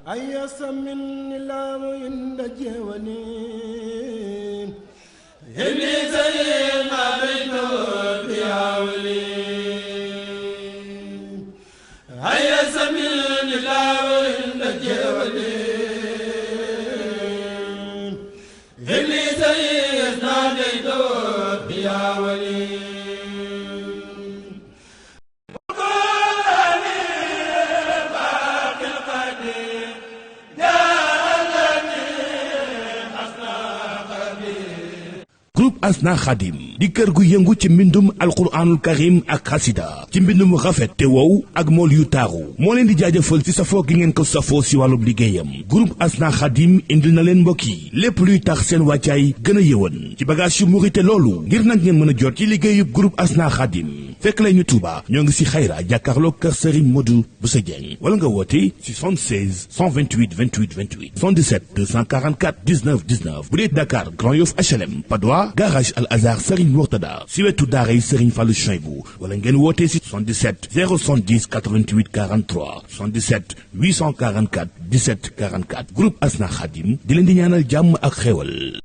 أيس من الله عند جوانين إني زين ما بينه بياولين أيس من الله عند جوانين إني زين ما بينه بياولين groupe Asna Khadim di kër gu yëngu ci mbindum alquranul karim ak xasida ci mbindum rafet te wow ak mool yu taaru moo leen di jaajëfal ci safoo gi ngeen ko safoo si wàllub liggéeyam groupe Asna Khadim indil na leen mbokk yi lépp luy tax seen wàccaay gën a yëwan ci bagage yu murite loolu ngir nag ngeen mën a jot ci liggéeyub groupe Asna Khadim fekk lay ñu Touba ñoo ngi si xayra jàkkaarloo kër Serigne Modou Bousso Dieng wala nga woote si 76 128 28 28 77 244 19 19 bu dee Dakar Grand Yoff HLM Padois garage Al Azhar Serigne Mourtada si wetu daaray Serigne Fallou Cheibou wala ngeen woote si 77 070 88 43 77 844 17 44 groupe Asna Khadim di leen di ñaanal jàmm ak xéewal.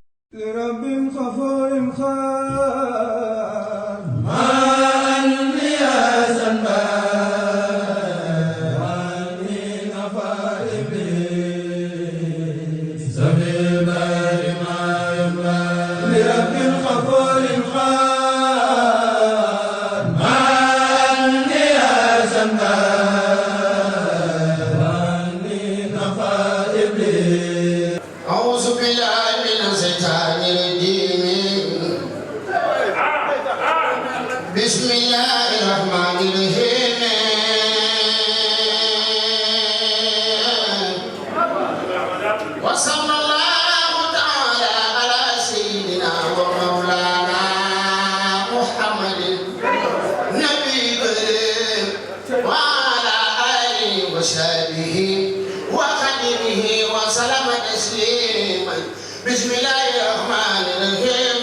بسم الله الرحمن الرحيم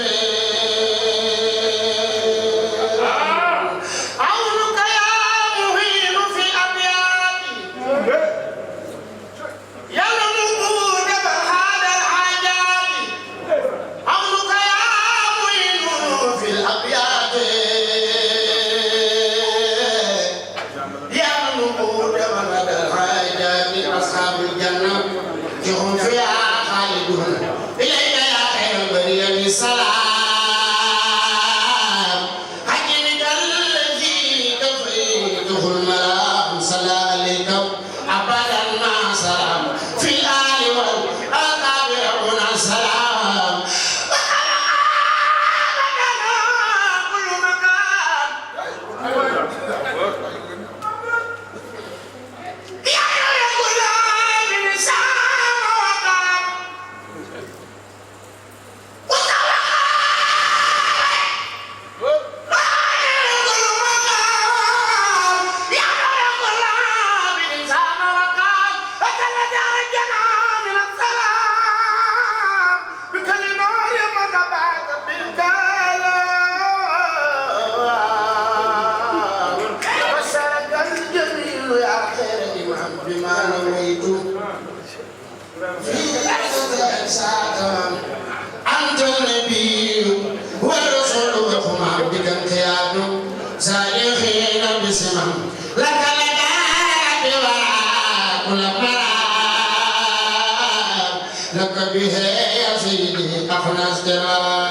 عونك يا مهين في الأبيات يا نقود هذا الحاجات عونك يا مهين في الأبيات يا نقود هذا الحاجات أصحاب الجنة هم فيها خالدون إليك يا خير البرية بالسلام حجمك الذي كفيته الملام صلى عليك أبدا مع سلام في الآل والأقابر هنا سلام كل مكان بما نويت في الأجزاء أنت النبي والرسول وكما بك انقياد سالخين بسمم لك كل مرام لك به يا سيدي أخنا استرام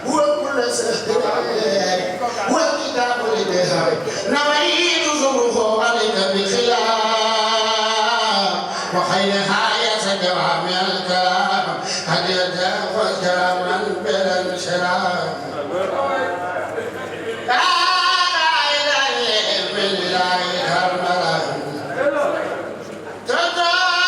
وكل سهل والكتاب لديها نويت زره عليك بخلاف وخيرها يتجوى من الكلام هديت وكراما بلا انشراح لا إله إلا الله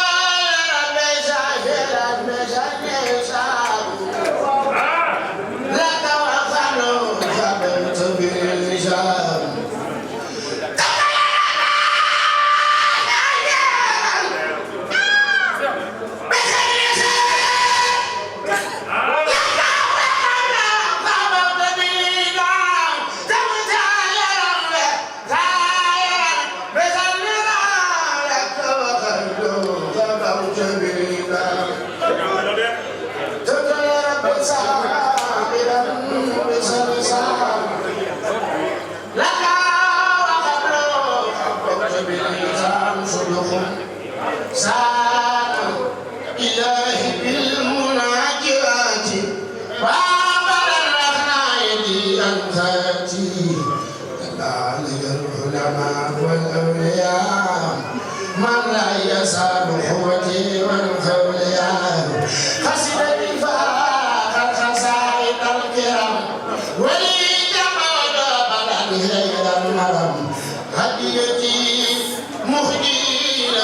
سار إلهي بالمناجات وعبر الرخناية أنفاتي علي العلماء والأولياء من لا يسال قوتي والخولياء خسر بفاق الخسائد الكرام ولي جمال بلد غير المرم هديتي مهدية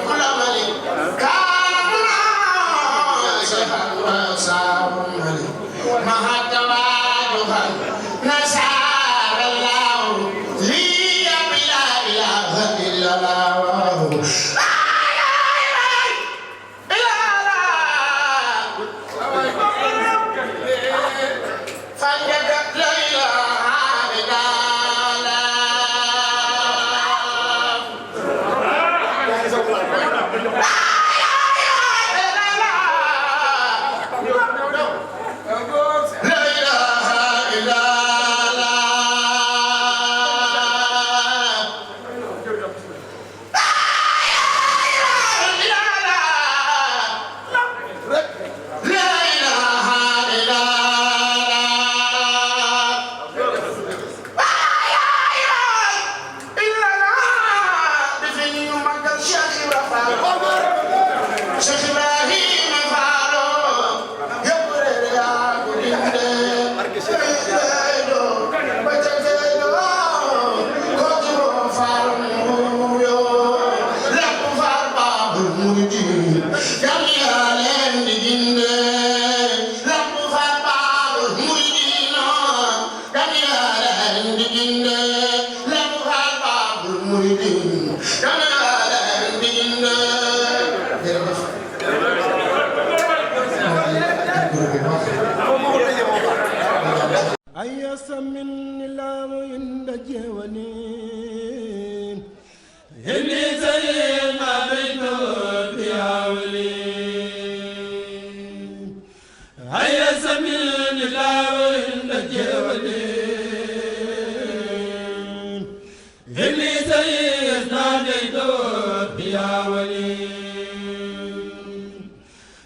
كل ملك كان مناسبا وصار ملك مع تواجها نسار الله لي بلا إله إلا الله يا